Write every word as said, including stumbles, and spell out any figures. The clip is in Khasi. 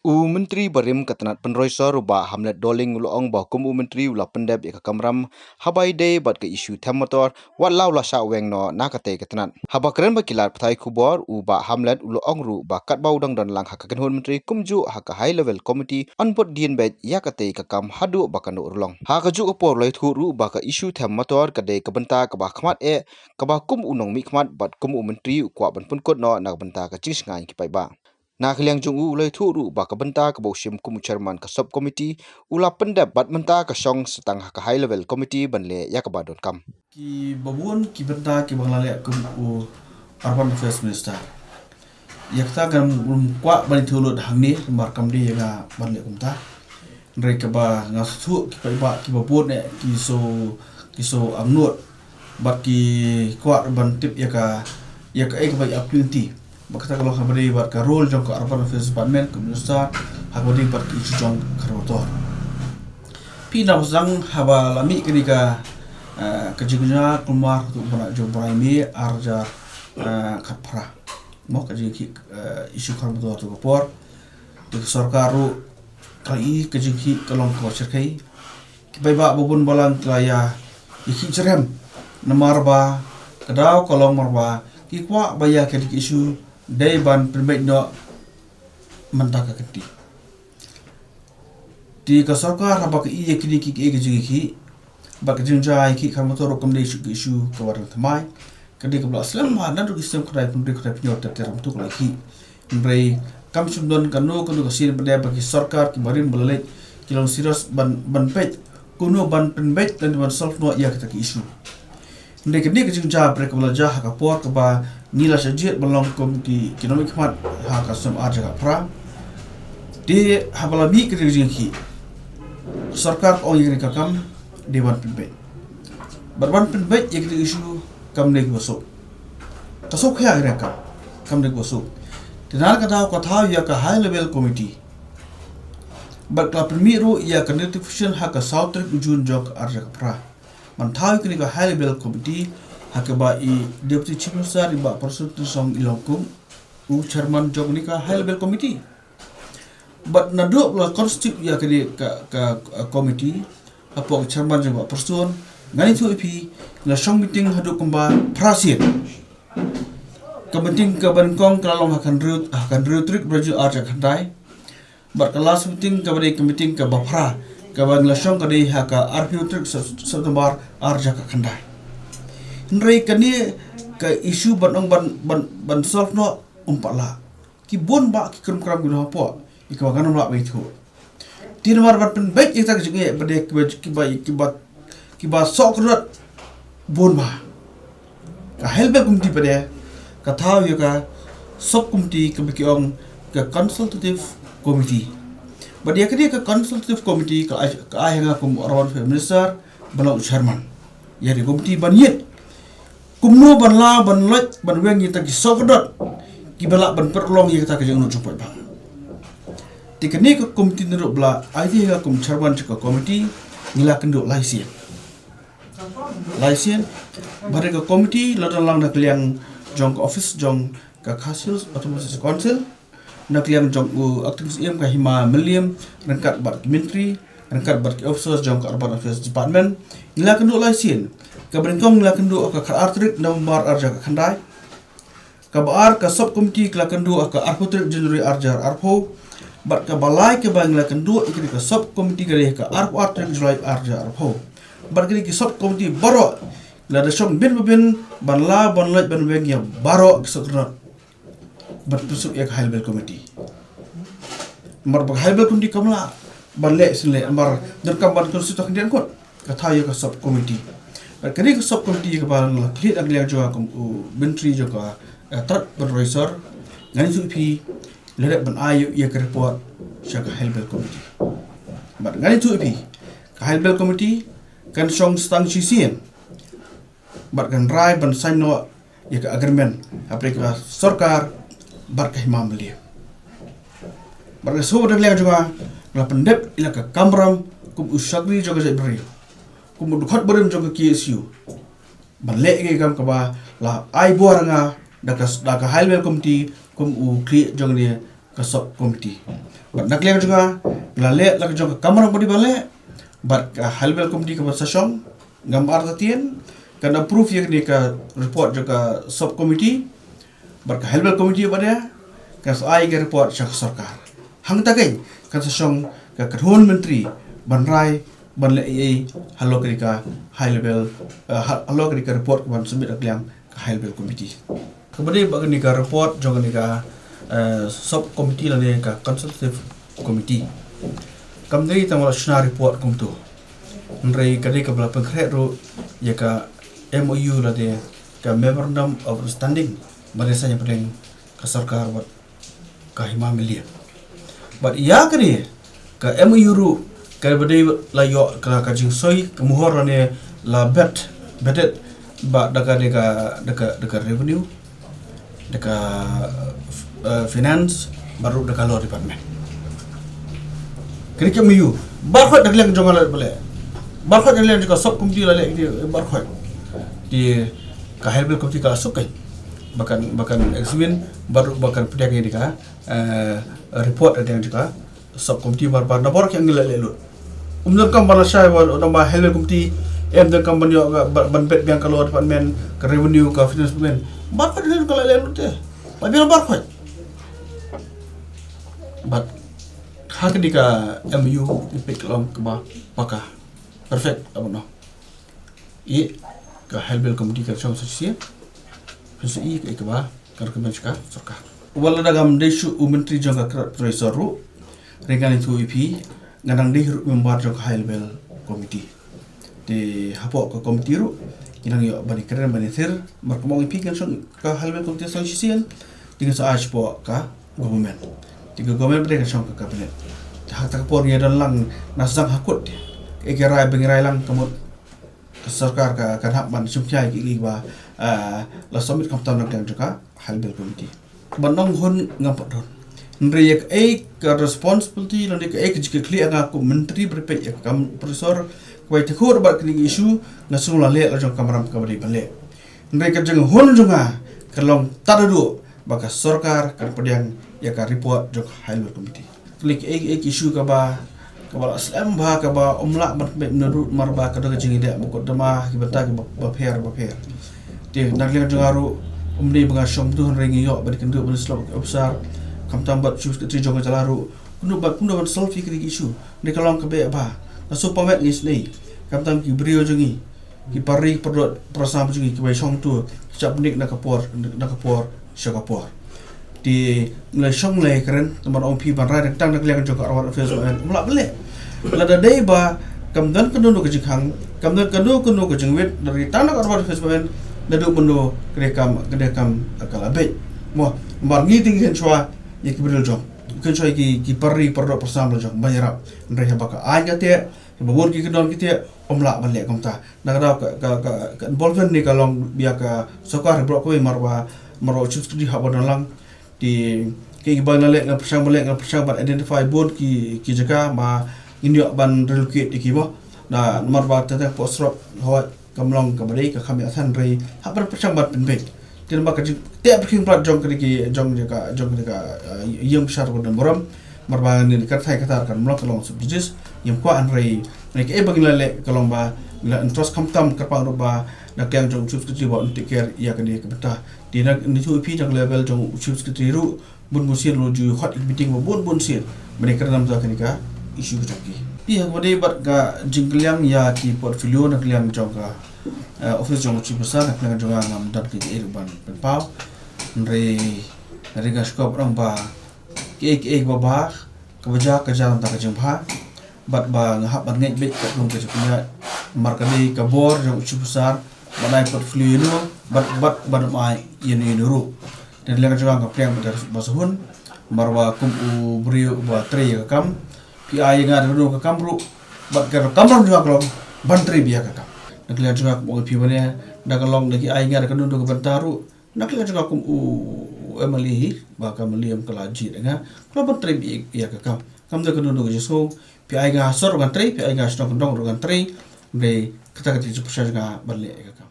U Myntri barim ka tnat pynroi sor u Bah Hamlet Dohling u la ong ba kum u Myntri u la pyndep ïa ka kamram haba ïadei bad ka issue them motor, wat la u la shah weng noh na katei ka tnat. Haba kren bad ki lad pathai khubor, u Bah Hamlet u la ong ruh ba katba u dang don lang ha ka kynhun Myntri kumjuh ha ka High Level Committee yn bud dien beit ïa katei ka kam haduh ba kan duh rlong. Ha kajuh ka por u la ïathuh ruh ba ka issue them motor ka dei ka bynta kaba khmat eh, kaba kum u nongmihkhmat bad kum u Myntri u kwah ban pynkut noh na ka bynta ka jingshngaiñ ki paidbah. Na ka liang jong u u la ïathuh ruh ba ka bynta kaba u shim kum u Chairman ka Sub Committee u la pyndep bad mynta ka shong sa tang ha ka High Level Committee ban leh ïa kaba donkam. Kiba bun ki bynta kiba nga la leh kum u Urban Affairs Minister, ïa kata ngam kwah ban ïathuh lut hangne namar kam dei ïa nga ban leh kumta. Hynrei kaba nga sngewthuh ki paidbah kiba bun eh ki sngew, ki sngew angnud bad ki kwah ban tip ïa ka, ïa kaei kaba ïa pynti. Bad kata ka long haba ïadei bad ka role jong ka Urban Affairs Department kum u Minister, ha kaba ïadei bad ka issue jong ka khar motor. Phi na ba sdang haba la mih kane ka, eh, ka jingjia kulmar haduh u bnai, jong u bnai May ar hajar, eh, khatphra. Mo, ka jingkhih, eh, issue khar motor ha kato ka por. Te ka sorkar ruh ka la i ka jingkhih ka long kaba shyrkhei. Ki paidbah ba bun balang ki la ïa, ïa khih jrem namar ba ka daw ka long namar ba ki kwah ba ïa kane ka issue dei ban pynbeit noh mynta ka kynti. Te ka sorkar haba ka i ïa kine ki, ki, ki jingkhih, bad ka jingjia ïa ki khar motor ruh kam dei issue, issue kaba dang thymmai. Ka dei kaba la slem bha naduh ki snem khathynriew, khathynriew pynïaw ter ter kumta ka la khih. Hynrei kam shym don kano kano ka sien ba dei ba ki sorkar kiba rim ba la leit ki long serious ban, ban peit kumno ban pynbeit lane ban solve noh ïa kata ka issue. Hynrei kane ka jingjia brek kaba la jia ha ka por kaba ngi la shah jied ban long kum ki, ki nongmihkhmat ha ka snem ar hajar khatphra. Te haba la mih kane ka jingkhih, sorkar ka ong ïa kane ka kam dei ban pynbeit. Bad ban pynbeit ïa kane ka issue kam dei kaba suk. Ka suk ïa kane ka kam, kam dei kaba suk. Te na kata ka daw ka thaw ïa ka High Level Committee. Bad ka la pynmih ruh ïa ka notification ha ka saw tarik u June jong ka ar hajar khatphra. Ban thaw ïa kane ka High Level Committee ha kaba i Deputy Chief Minister i Bah Prestone Tynsong i long kum u Chairman jong kane ka High Level Committee. Bad naduh ba la constitute ïa kane ka, ka, ka committee hapoh ka Chairman jong i Bah Prestone, ngan ïathuh ïa phi, la shong meeting haduh kumba phra sien. Ka meeting kaba nyngkong ka la long ha ka hynriew, ha ka hynriew tarik u June ar hajar khatkhyndai. Bad ka last meeting kaba dei ka meeting kaba phra, kaba ngi la shong ka dei ha ka arphew tarik Sep-, September ar hajar khatkhyndai. Hynrei kane ka issue ban ong ban, ban, ban solve noh ym pat lah. Ki bun bah ki krum kram ki don hapoh, ïa kaba ngan ym lah ban ïathuh. Te namar ban pynbeit ïa kata ka jingeh ba dei kiba, kiba, kiba, kiba sohkordot bun bah. Ka High Level Committee pat de ka thaw ïa ka sub committee kaba ki ong ka consultative committee. Bad ïa kane ka consultative committee ka ai, ka ai ha nga kum u Urban Affairs Minister ban long u chairman ïa kane ka committee ban ïit kumno ban law ban loit ban weng ïa kita ki sohkordot kiba lah ban pynlong ïa kata ka jingangnud jong paidbah. Te kane ka committee naduh ba la ai ïa nga kum chairman jong ka committee ngi la kynduh lai sien. Lai sien, bad ka committee la don lang na ka liang jong ka office jong ka Khasi Hills Autonomous Council, na ka liang jong u Acting Syiem ka Hima Mylliem, ryngkat bad ki myntri, ryngkat bad ki officers jong ka Urban Affairs Department. Ngi la kynduh lai sien. Kaba nyngkong ngi la kynduh ha ka khatar tarik November ar hajar khatkhyndai. Kaba ar ka sub committee ka la kynduh ha ka arphew tarik January ar hajar arphew. Bad kaba lai kaba ngi la kynduh ïa kane ka sub committee ka dei ha ka arphew ar tarik July ar hajar arphew. Bad kine ki sub committee baroh la da shong bin ba bin ban law ban loit ban weng ïa baroh ki sohkordot ban pynsuk ïa ka High Level Committee. Namar ba ka High Level Committee kam lah ban leh sien leh, namar donkam ban constitute khyndiat kut. Ka thaw ïa ka sub committee. Bad kane ka sub committee kaba la khlieh na ka liang jong nga kum u myntri jong ka, eh, tnat pynroi sor, ngan ïathuh ïa phi, la dep ban ai ïa ka report sha ka High Level Committee. Bad ngan ïathuh ïa phi, ka High Level Committee kan shong sa tang shisien bad kan rai ban sign noh ïa ka agreement hapdeng ka sorkar bad ka Hima Mylliem. Bad nga sngewbha na ka liang jong nga, nga la pyndep ïa la ka kamram kum u shakri jong ka jaitbynriew, kum u dkhot barim jong ka K S U, ban leh ïa ka kam kaba la ai bor ha nga da ka, da ka High Level Committee kum u khlieh jong kane ka sub committee. Bad na ka liang jong nga, la leh la ka jong ka kamram ba dei ban leh, bad ka high level committee kaba sa shong, ngam artatien, kan approve ïa kane ka report jong ka sub committee, bad ka high level committee ba dei, kan sa ai ka report sha ka sorkar. Hangta keiñ, kan sa shong ka kynhun myntri, ban rai, ban leh ei ei, halor kane ka high level, eh, ha-, halor kane ka report kaban submit na ka liang ka high level committee. Kaba dei bad kane ka report jong kane ka, eh, sub committee lane ka consultative committee. Kam dei tang ba la shna report kumto. Hynrei ka dei kaba la pynkhreh ruh ïa ka M O U lane ka memorandum of understanding ba dei sa ïa pdeng ka sorkar bad ka Hima Melia. Bad ïa kane ka M O U ruh kaba dei la ïoh ka, ka jingsoi ka muhor lane la vet, vetted bad da ka, da ka, da ka, da ka revenue, da ka, eh, finance, bad ruh da ka law department. Kane ka M O U, baroh na ka liang jong nga la leh. Baroh na ka liang jong ka sub committee la leh, kine baroh. Te ka high level committee ka la suk keiñ ba kan, ba kan examine, bad ruh ba kan pdiang ïa ka, eh, report na ka liang jong ka sub committee, namar ba na baroh ki ngi la leh lut. Ym donkam ban la shai ba, namar high level committee, em donkam ban ïoh ka, ban, ban bet biang ka law department, ka revenue, ka finance department. Baroh ka la leh lut te. Ba biang baroh. Bad ha kane ka M O U, i peit ka long kaba paka perfect, aba noh. I ka high level committee ka shong sa shisien, phin sa i ka, i kaba ka recommend sha ka sorkar. Wat la da ngam dei shuh u myntri jong ka Cabinet Treasurer ruh, hynrei ngan ïathuh ïa phi, nga dang dei ruh member jong ka high level committee. Te hapoh ka committee ruh, ngi nang ïoh ban ïakren ban ïathir, namar kumba ong ïa phi, kan shong ka high level committee sa shisien, te ngin sa ai shapoh ka government. Te ka government pat kan shong ka cabinet. Te ha kata ka por ngi don lang na sdang ha kut. Ka, ka rai ba ngi rai lang ka mut ka sorkar ka, kan hap ban shim khia ïa ki, ki ba, ah, la submit khamtam na ka liang jong ka high level committee. Ban ong hun ngam pat don. Hynrei ïa kaei ka responsibility lane kaei ka jingkitkhlieh nga kum u myntri ba peit ïa ka kam treasurer, kaba ïa tangba bad kine ki issue, nga sngew la leh la jong ka kamram kaba dei ban leh. Hynrei ka jinghun jong nga ka long tad haduh ba ka sorkar kan pdiang ïa ka report jong ka high level committee. Kane ka, eh, eh, ka issue kaba, kaba la slem bha, kaba ym lah ban pynbeit mynta ruh, namar ba ka don ka jingïadei mukotduma ki bynta kiba, bapher bapher. Te na ka liang jong nga ruh, ym dei ba nga shong duh, hynrei ngi ïoh ban ïakynduh ban ïasyllok ki officer, khamtam bad chief secretary jong ka jylla ruh, kumno ban, kumno ban solve ïa kine ki issue. Hynrei ka long kaba eh bha. Nga sngewbha ban ïasngewthuh, khamtam ki briew jong ngi, ki para ri para doh para sam jong ngi kiba shong tu, ki shah pyndik na ka por, na ka por sha ka por. Te ngi la shong la ïakren, te ban ong phi ban rai tang na ka liang jong ka Urban Affairs Department, ym lah ban leh. Lada dei ba kam don kano kano ka jingkhang, kam don kano kano ka jingwit, da ri tang na ka Urban Affairs Department, naduh mynno ka dei kam, ka dei kam ka la beit. Mo, namar ngi te ngi kynshwa ïa ki briew jong, kynshwa ïa ki, ki para ri para doh para sam jong, ban ïarap. Hynrei haba ka aiñ ka teh, haba bun ki kyndon ki teh, ym lah ban leh kumta. Na ka daw ka, ka, ka, ka involvement ne ka long ba ïa ka sorkar baroh kawei, namar ba, namar ba u chief secretary hap ban don lang. Te kiei kiba ngi la leh, ngi la pyrshang ban leh, ngi la pyrshang ban identify bun ki, ki jaka ba ngin ïoh ban relocate ïa ki mo. Na, namar ba teng teng post rok hoi kam long kaba dei ka kham ïa than, hynrei hap ban pyrshang ban pynbeit. Te namar ka jingteh pyrkhing palat jong kane ki, jong ka, jong kane ka, eh, ïing bishar ba don burom. Namar ba ngi ka thaiñ kata kan mlong ka long subsidies, ngim kwah, hynrei ngi, kaei ba ngi la leh ka long ba ngi la entrust khamtam kyrpang ruh ba na ka liang jong u chief secretary ba un take care ïa kane ka bynta. Te ngi ïathuh ïa phi, jong level jong u chief secretary ruh bun bun sien la ju khot ïa ki meeting ba bun bun sien ban ïakren na bynta kane ka issue ka jong ki. Te ha kaba dei bad ka jingkylliang ïa ki portfolio na ka liang jong ka, eh, office jong u chief minister, na ka liang jong nga ngam don kaei kaei ruh ban pynpaw. Hynrei, hynrei nga sngewkmen ba kaei kaei kaba bha kaba jia ka jia na ka bynta ka jingbha, bad ba nga hap ban ngeit beit katkum ka jingpynïaid, namar ka dei ka bor jong u chief minister ban ai portfolio ïano, bad, bad ban ym ai ïano ïano ruh. Te na ka liang jong nga nga pdiang bad ba sahun, namar ba kum u briew uba trei ïa ka kam, phi ai ïa nga da kano ka kam ruh, bad ka kamram jong nga ka long ban trei beit ïa ka kam. Na ka liang jong nga kumba ong ïa phi mynne, da ka long da ki ai ïa nga da kano kano ka bynta ruh, na ka liang jong nga kum u M L A hi, ba ka Mylliem ka la jied ïa nga, ka long ban trei beit ïa ka kam. Kam don kano kano ka jingsngew, phi ai nga ha sor ruh ngan trei, phi ai nga ha shnong kyndong ruh ngan trei, hynrei kata ka dei ka jingpyrshang jong nga ban leh ïa ka kam.